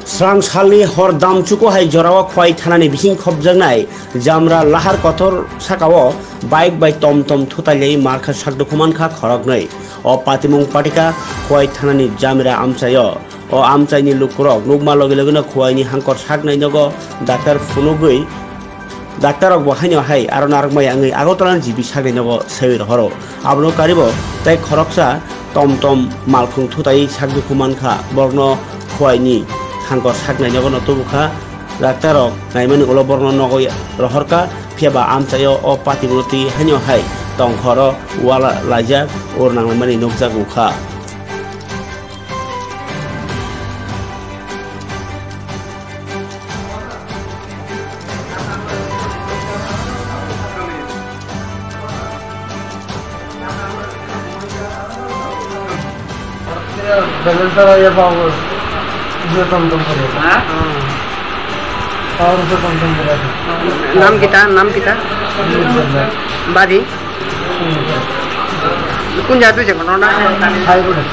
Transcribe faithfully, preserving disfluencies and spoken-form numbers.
Srang salni hor damchuku hai jorao Khowai thanani bising khopjaknai Jamra Lahar Kotor sakao bike bai tom tom thutailai markha sakdukhu mankha khoroknwi. O patimung patika Khowai thanani Jamra amchaio. O amchaini lukurok nukma logi logino Khowaini hangkor saknai nogo daktar phunugwi Daktarrok bo haino hai aro narwkmaya wngwi Agartala ni G B sakni nogo saiwi rohoro. Abono karibo tei khoroksa tom tom malkhung thutai sakdukhu mankha, borokno Khowaini hangkor saknai nogo no tubukha. Daktarrok naimani ulo borokno nogo rohorkha, phiya ba amchaio o patimung twi haino hai tongkhoro wala laijak ur nanglaimani nukjago kha. Balance sara ya power. Dia tom tom kare. Ha? Power se tom tom kare. Nam kita, nam kita? Balance. Badi? Kun jatu je kono na? Hai kore.